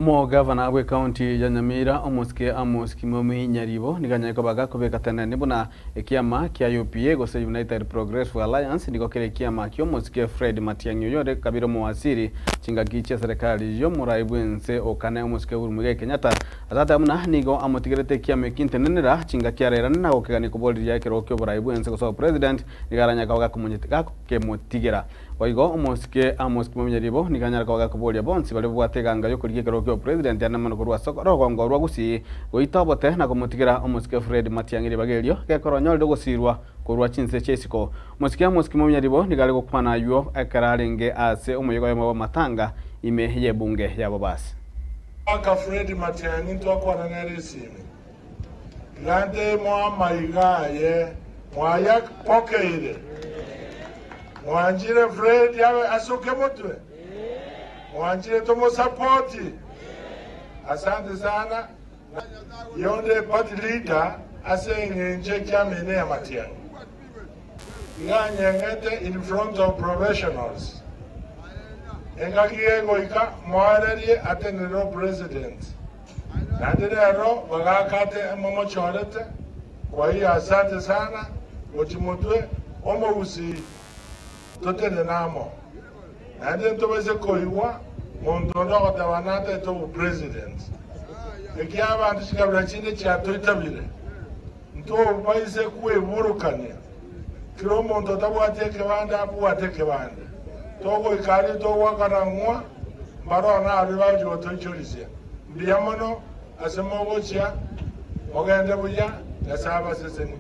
Omogavana bw'ekaunti ya Nyamira, Omosike Amos Kimomi Nyaribo, nigo anyare koba gakobeka tenene buna ekiama kia UPA gose United Progressive Alliance nigo kere ekiama ki'omosike Fred Matiang'i oyio ore kabere omowaziri chingaki chi'eserekari y'omorai bw'ense okane omosike Uhuru Muigai Kenyatta ase ateba buna nigo amotigerete ekiama eki ntenenera chingaki arerane na gokegania koboriria ekerogo ki'oborai bw'ense gose obopresident nigo aranyare koba gakomotigera. Boigo omosike Amos Kimomenya Ribo nigo anyare koba gakoboria bonsi baria babwate eganga y'okorigia ekerogo ki'obopresident ande mono korwa ase orogongo rwa Gusii goita obote na komotigera omosike Fred Matiang'i ribaga erio gekora onyorire ogosirwa korwa chinse chia isiko. Omosike Amos Kimomenya Ribo nigo are gokwana aywo ekero arenge ase omoyega oyomo bw'amatanga ime y'ebunge ya Bobasi. Mpaka Fred Matiang'i ntwakwana nere esimi, Iga nteemo amaiga aye mwayapokeire. Mwanchire Fred abe asoke motwe? Mwanchire tomosapoti? Asante sana. Yonde party leader ase eng'encho ekiamene ya Matiang'i. Iga anyeng'ete in front of professionals. Engaki gegoika moererie atenenere opresident. Naende rero bagakate momochorete, kwa hiyo asante sana gochia motwe omogusii totenene amo. Naende ntobaise koigwa monto onde ogoteba natete obopresident. Ekiagera abanto chikabira chinde chiatoitabire, ntobaise kweburukania. Kera omonto otabwati ekebande abwate ekebande. Togoika aria togoakana ng'wa mbaroo naria bagochia gotoichorisia. Mbuya mono ase mogochia, mogende buya, Nyasae abasesenie.